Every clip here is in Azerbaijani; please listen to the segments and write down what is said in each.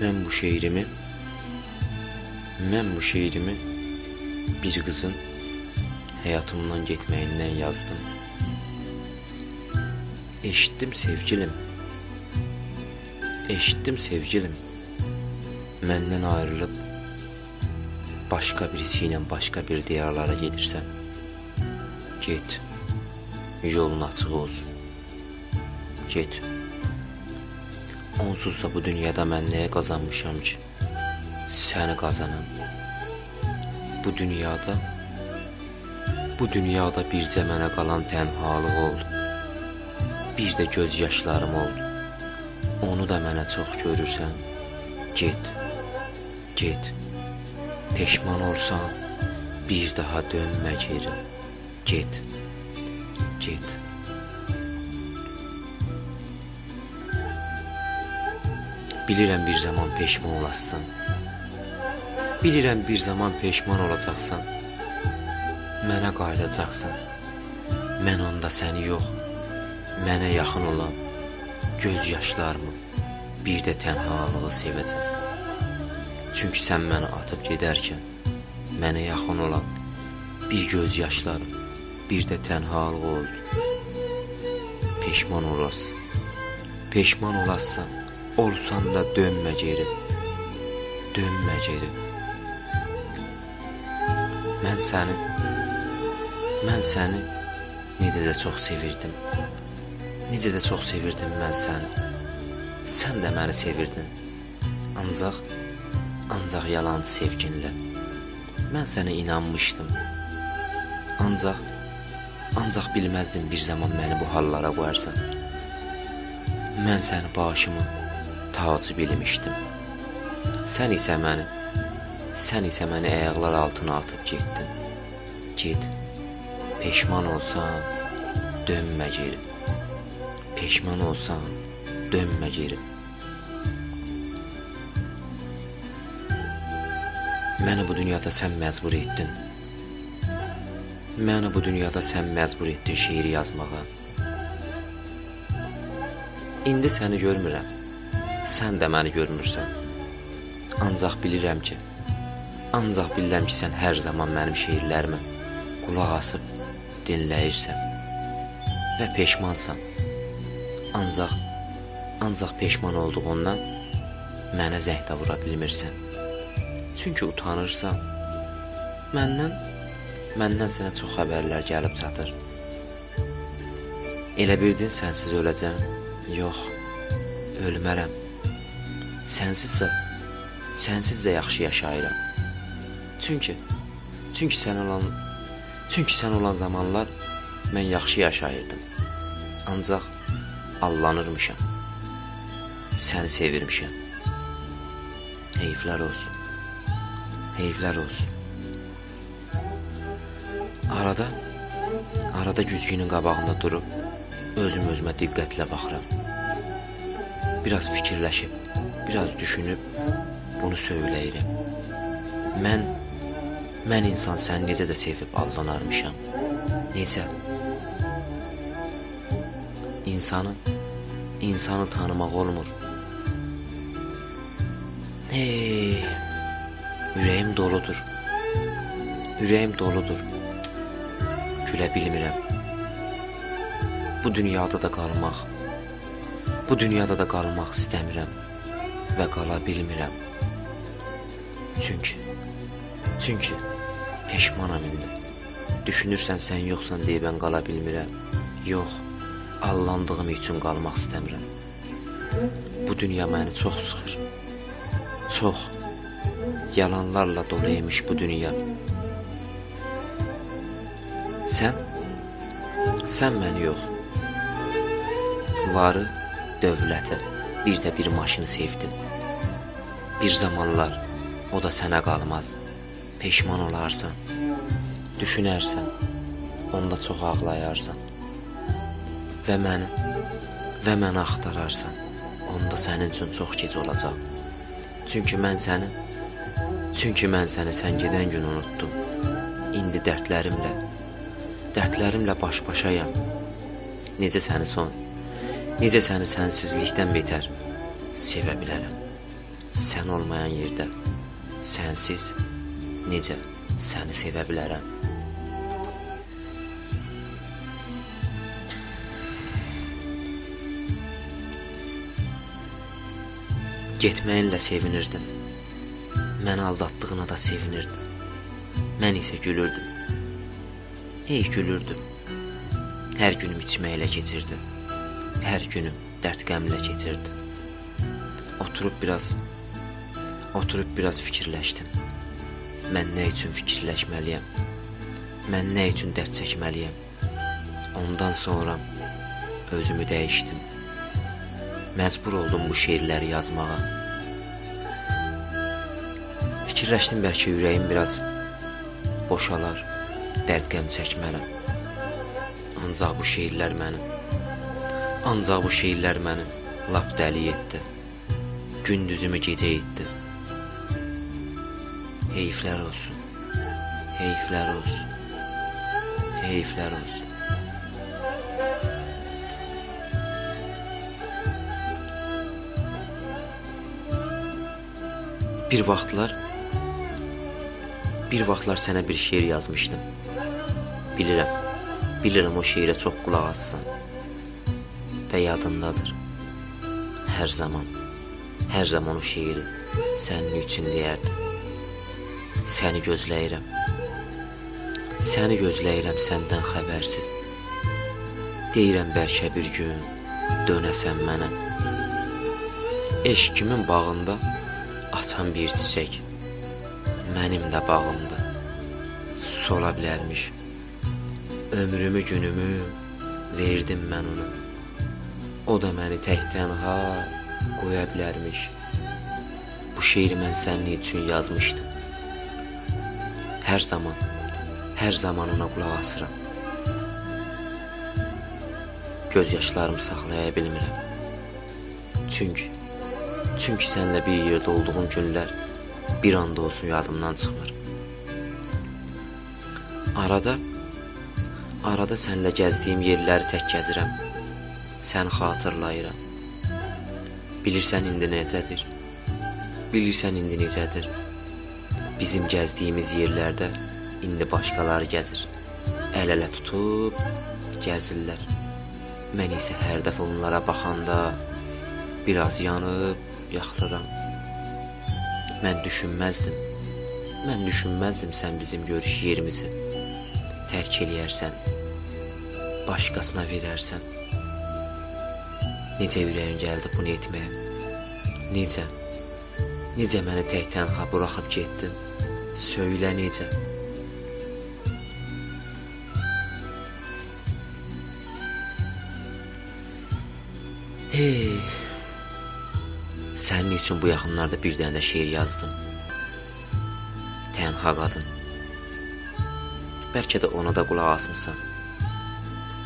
Mən bu şeirimi, mən bu şeirimi bir qızın həyatımdan getməyindən yazdım. Eşitdim sevgilim, eşitdim sevgilim, məndən ayrılıb başqa birisi ilə başqa bir diyarlara gedirsən. Get, yolun açıq olsun, get. Onsuzsa bu dünyada mən nəyə qazanmışam ki, səni qazanam. Bu dünyada bircə mənə qalan tənhalıq oldu. Bir də göz yaşlarım oldu. Onu da mənə çox görürsən. Get, get. Peşman olsan, bir daha dönmə geri. Get, get. Bilirəm bir zaman peşman olasın. Bilirəm bir zaman peşman olacaqsan. Mənə qayıdacaqsan. Mən onda səni yox, mənə yaxın olan göz yaşlarımı, bir də tənhalığı sevəcəm. Çünki sən məni atıb gedərkən mənə yaxın olan bir göz yaşlarım, bir də tənhalıq oldu. Peşman olasın, peşman olasın, olsan da dönmə geri, dönmə geri. Mən səni necə də çox sevirdim, necə də çox sevirdim mən səni. Sən də məni sevirdin, ancaq yalançı sevginlə. Mən sənə inanmışdım, ancaq bilməzdim bir zaman məni bu hallara qoyarsan. Mən səni başımın tacı bilmişdim. Sən isə məni ayaqlar altına atıb getdin. Get, peşman olsan, dönmə geri. Peşman olsan, dönmə geri. Məni bu dünyada sən məcbur etdin. Məni bu dünyada sən məcbur etdin şeiri yazmağa. İndi səni görmürəm. Sən də məni görmürsən. Ancaq bilirəm ki, sən hər zaman mənim şeirlərimə qulaq asıb dinləyirsən və peşmansan. Ancaq peşman olduğundan mənə zəng də vura bilmirsən. Çünki utanırsan. Məndən sənə çox xəbərlər gəlib çatır. Elə bildin sənsiz öləcəm? Yox, ölmərəm. Sənsiz də yaxşı yaşayıram. Çünki sən olan zamanlar mən yaxşı yaşayırdım. Ancaq allanırmışam. Səni sevirmişəm. Heyflər olsun. Heyflər olsun. Arada güzgünün qabağında durub özüm-özümə diqqətlə baxıram. Biraz fikirləşib, biraz düşünüb bunu söyləyirəm. Mən insan səni necə də sevib aldanarmışam. Necə? İnsanı tanımaq olmur. Hey, ürəyim doludur. Ürəyim doludur. Gülə bilmirəm. Bu dünyada da qalmaq istəmirəm və qala bilmirəm. Çünki peşmanam indi. Düşünürsən sən yoxsan deyə mən qala bilmirəm. Yox, allandığım üçün qalmaq istəmirəm. Bu dünya məni çox sıxır. Çox. Yalanlarla dolu imiş bu dünya. Sən məni yox, varı, dövləti, bir də bir maşını sevdin. Bir zamanlar o da sənə qalmaz. Peşman olarsan, düşünərsən, onda çox ağlayarsan və məni axtararsan. Onda sənin üçün çox gec olacaq. Çünki mən səni sən gedən gün unutdum. İndi dərdlərimlə baş-başayam. Necə səni sənsizlikdən betər sevə bilərəm. Sən olmayan yerdə, sənsiz necə səni sevə bilərəm? Getməyinlə sevinirdim. Məni aldatdığına da sevinirdim. Mən isə gülürdüm. Ey gülürdüm. Hər günüm içməklə keçirdi. Hər günüm dərd-qəmlə keçirdi. Oturub biraz fikirləşdim. Mən nə üçün fikirləşməliyəm? Mən nə üçün dərd çəkməliyəm? Ondan sonra özümü dəyişdim. Məcbur oldum bu şeirləri yazmağa. Fikirləşdim bəlkə ürəyim biraz boşalar, dərd-qəm çəkmərəm. Ancaq bu şeirlər mənim, lap dəli etdi. Gündüzümü gecə etdi. Heyflər olsun, heyflər olsun, heyflər olsun. Bir vaxtlar sənə bir şeir yazmışdım. Bilirəm o şeirə çox qulaq assan və yadındadır. Hər zaman o şeiri sənin üçün deyərdim. Səni gözləyirəm. Səni gözləyirəm səndən xəbərsiz. Deyirəm bəlkə bir gün dönəsən mənə. Eşqimin bağında açan bir çiçək mənim də bağımda sola bilərmiş. Ömrümü, günümü verdim mən ona. O da məni tək tənha qoya bilərmiş. Bu şeiri mən sənin üçün yazmışdım. Hər zaman ona qulaq asıram. Göz yaşlarımı saxlaya bilmirəm. Çünki səninlə bir yerdə olduğum günlər bir anda olsun yadımdan çıxmır. Arada səninlə gəzdiyim yerləri tək gəzirəm. Səni xatırlayıram. Bilirsən indi necədir? Bizim gəzdiyimiz yerlərdə indi başqaları gəzir. Əl-ələ tutub gəzirlər. Mən isə hər dəfə onlara baxanda biraz yanıb yaxılıram. Mən düşünməzdim sən bizim görüş yerimizi tərk eləyərsən, başqasına verərsən. Necə ürəyim gəldi bunu etməyə? Necə məni tək tənha buraxıb getdin? Söylə necə? Hey! Sənin üçün bu yaxınlarda bir dənə də şeir yazdım. Tənha qadın. Bəlkə də ona da qulaq asmısan.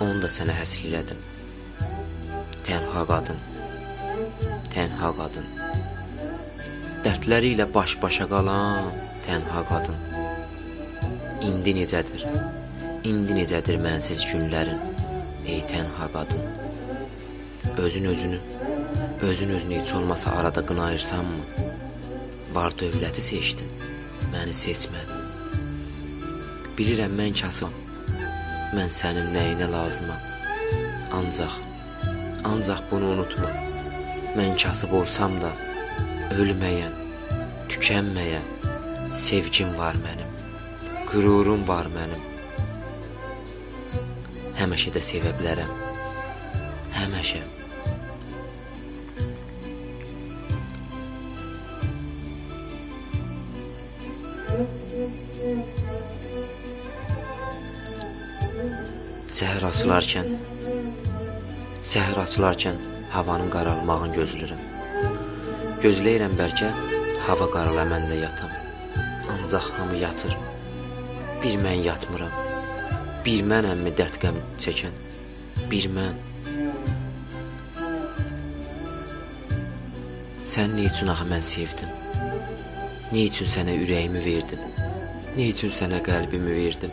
Onu da sənə həsr elədim. Tənha qadın. Tənha qadın. Dərdləri ilə baş-başa qalan tənha qadın. İndi necədir? İndi necədir mənsiz günlərin, ey tənha qadın? Özün özünü heç olmasa arada qınayırsanmı? Var dövləti seçdin, məni seçmədin. Bilirəm mən kasım, mən sənin nəyinə lazımam. Ancaq bunu unutma. Mən kasıb olsam da ölməyən, tükənməyən sevgim var mənim, qürurum var mənim. Həmişə də sevə bilərəm, həmişə. Səhər açılarkən havanın qaralmağını gözləyirəm. Gözləyirəm bəlkə hava qarala mən də yatam. Ancaq hamı yatır. Bir mən yatmıram. Bir mənəm mi dərd qəm çəkən? Bir mən. Sən nə üçün axı mən sevdim? Nə üçün sənə ürəyimi verdim? Nə üçün sənə qəlbimi verdim?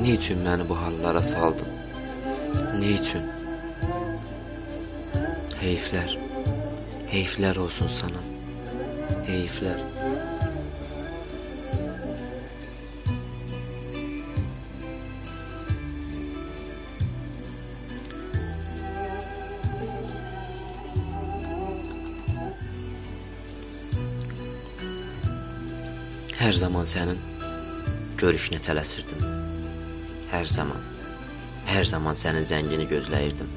Nə üçün məni bu hallara saldın? Nə üçün? Heyflər, Heyflər olsun sana, heyflər. Hər zaman sənin görüşünə tələsirdim. Hər zaman. Hər zaman sənin zəngini gözləyirdim.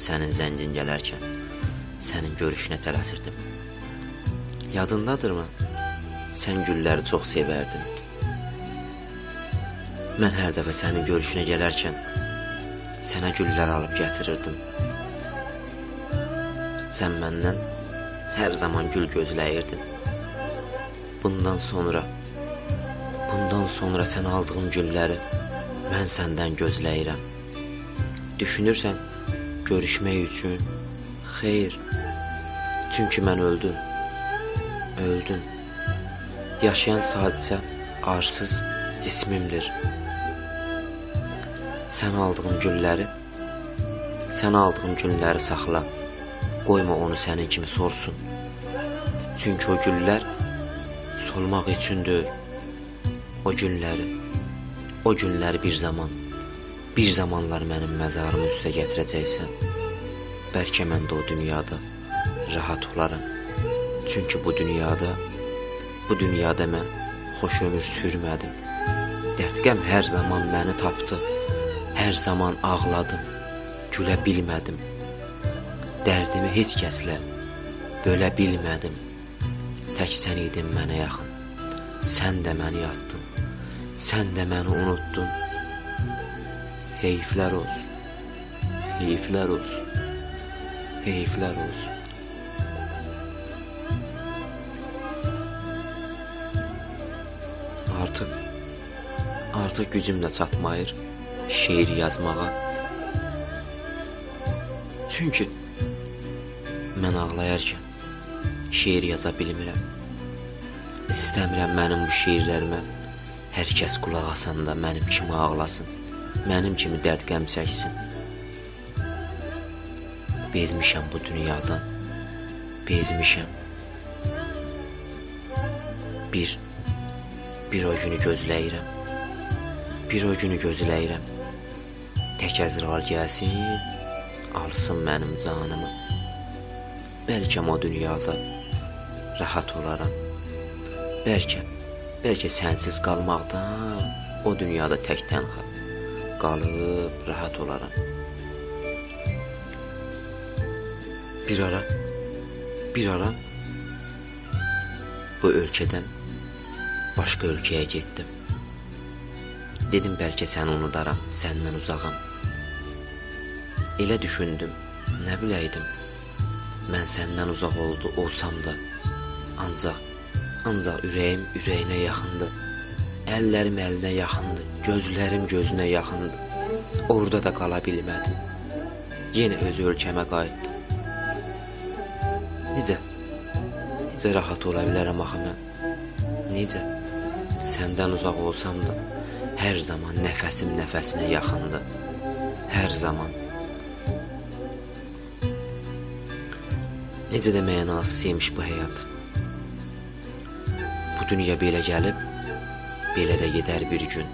Sənin zəngin gələrkən sənin görüşünə tələsirdim. Yadındadırmı? Sən gülləri çox sevərdin. Mən hər dəfə sənin görüşünə gələrkən sənə güllər alıb gətirirdim. Sən məndən hər zaman gül gözləyirdin. Bundan sonra sən aldığım gülləri mən səndən gözləyirəm. Düşünürsən görüşmək üçün? Xeyr, çünki mən öldüm. Öldüm. Yaşayan sadəcə arsız cismimdir. Sən aldığım gülləri saxla. Qoyma onu sənin kimi solsun. Çünki o güllər solmaq üçündür. O günləri bir zamanlar mənim məzarımı üstə gətirəcəksən. Bəlkə mən də o dünyada rahat olaram. Çünki bu dünyada mən xoş ömür sürmədim. Dərd-qəm hər zaman məni tapdı. Hər zaman ağladım, gülə bilmədim. Dərdimi heç kəslə bölə bilmədim. Tək sən idin mənə yaxın. Sən də məni yatdın. Sən də məni unuttun. Heyflər olsun. Heyflər olsun. Heyflər olsun. Artıq gücüm də çatmayır şeir yazmağa. Çünki mən ağlayarkən şeir yaza bilmirəm. İstəmirəm mənim bu şeirlərimə hər kəs qulaq asanda mənim kimi ağlasın, mənim kimi dərd-qəm çəksin. Bezmişəm bu dünyadan, bezmişəm. Bir o günü gözləyirəm, bir o günü gözləyirəm. Tək Əzrail gəlsin, alsın mənim canımı. Bəlkə o dünyada rahat olaram. Bəlkə sənsiz qalmaqdan o dünyada tək tənha qalıb rahat olaram. Bir ara bu ölkədən başqa ölkəyə getdim. Dedim bəlkə səni unudaram, səndən uzağam. Elə düşündüm, nə biləydim. Mən səndən uzaq olsam da, ancaq ürəyim ürəyinə yaxındı. Əllərim əlinə yaxındı, gözlərim gözünə yaxındı. Orada da qala bilmədim. Yenə öz ölkəmə qayıtdım. Necə rahat ola bilərəm axı mən? Necə? Səndən uzaq olsam da, hər zaman nəfəsim nəfəsinə yaxındı. Hər zaman. Necə də mənasız imiş bu həyat. Bu dünya belə gəlib, belə də gedər bir gün.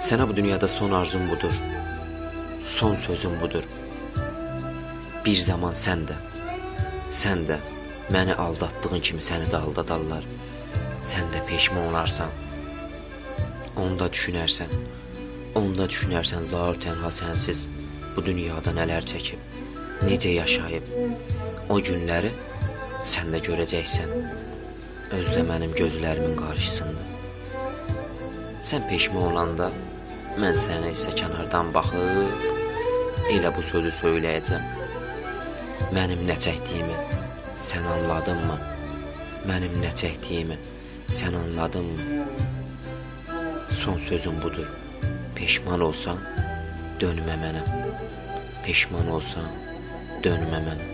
Sənə bu dünyada son arzum budur. Son sözüm budur. Bir zaman sən də məni aldatdığın kimi səni də aldadarlar. Sən də peşman olarsan. Onda düşünərsən, zar tənha sənsiz bu dünyada nələr çəkib, necə yaşayıb. O günləri sən də görəcəksən. Özü də mənim gözlərimin qarşısında. Sən peşman olanda mən sənə isə kənardan baxıb elə bu sözü söyləyəcəm. Mənim nə çəkdiyimi sən anladınmı? Mənim nə çəkdiyimi sən anladınmı? Son sözüm budur. Peşman olsan dönmə mənə. Peşman olsan dönmə mənə.